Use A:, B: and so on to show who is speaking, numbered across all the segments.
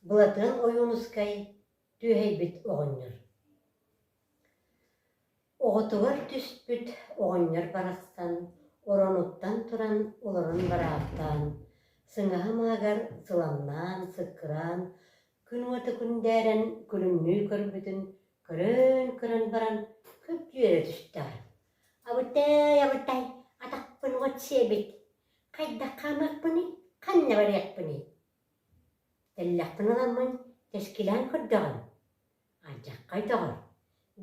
A: Былатыан Ойуунускай Түөһэйбит оҕонньор Оҕотугар түспүт оҕонньор барахсан оронуттан туран олорон бараахтаан, сыҥаһа мааҕар сыламнаан, сыккыраан, күн уота күндээрэн күлүмнүү көрбүтүн көрөн-көрөн баран күп-дьүөрэ түстэҕэ. Абытай, абытай, атахпын уот сиэбит, хайдах хаамыахпыный, ханна барыахпыный? Тэллэхпин ыламмын тэскилээн көрдөҕүм, алдьархай доҕор,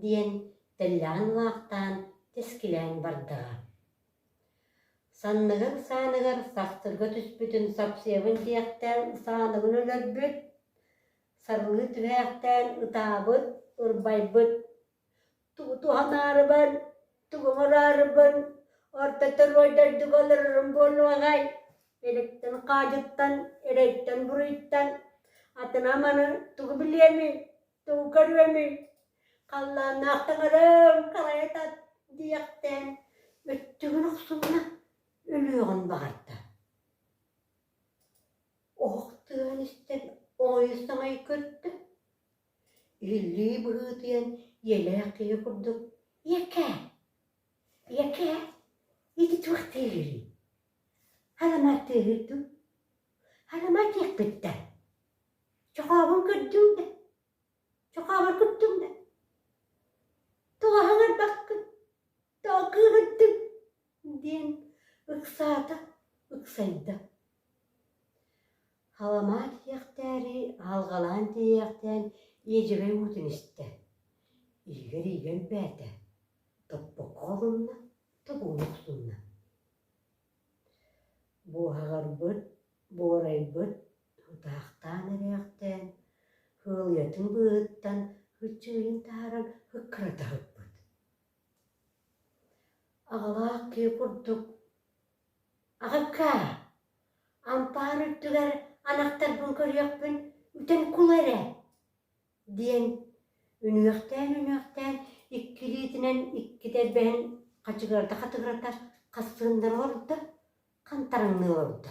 A: диэн тэллэҕин лаахтаан тэскилээн бардаҕа. Санныгын сааныгар сахсырга түспүтүн сапсыйабын диэхтээн сааныгын өлөрбүт, сарылыы түһээхтээн ытаабыт, ырбайбыт Тугу туһанаарыбын, тугу оҥораарыбын, орто торуой дойдуга олорорум буолуоҕай, эликтэн-хаадьыттан, эрэйтэн-буруйтан атын аманы тугу билиэмий, тугу көрүөмүй, халлааннаах таҥарам харайа тат диэхтээн өттүгүн охсумуна өлүөҕүн баҕарда. Оһох тыаһын истэн оҥойу-саҥай көрдө Иһиллии быһыытыйан ийэлээх киһи курдук «Ийэкээ, ийэкээ, ити туох тыаһыырый? Харамаат тыаһыыр дуу? Харамаат диэхпиттэн. Чохообун көрдүҥ да? Чохообор көрдүҥ да? Тоҕо аһаҥарбаккын? Тоҕо кыыһырдыҥ?» диэн ыксаата, ыксайда. Халамаат иһиэхтээри, аһылҕалаан тиийиэхтээн иэдьэгэй уутун истэ, иһигэр иигэ элбээтэ, топпокко холунна, тобугун охсунна. Буоһаҕырбыт, буорайбыт, ытаахтаан эриэхтээн, ыалыйатын быыһыттан ыччыыйын таһааран ыккырата сыппыт. Аҕалаах киһи курдук «Аҕаккаа, ампаар үрдүгэр анахтарбын көрүөхпүн үтэн кул эрэ» диэн үнүөхтээн-үнүөхтээн икки илиитинэн икки тэрбэһин хачыгырата-хатыгырата хассыыннара олордо, хантараҥныы олордо.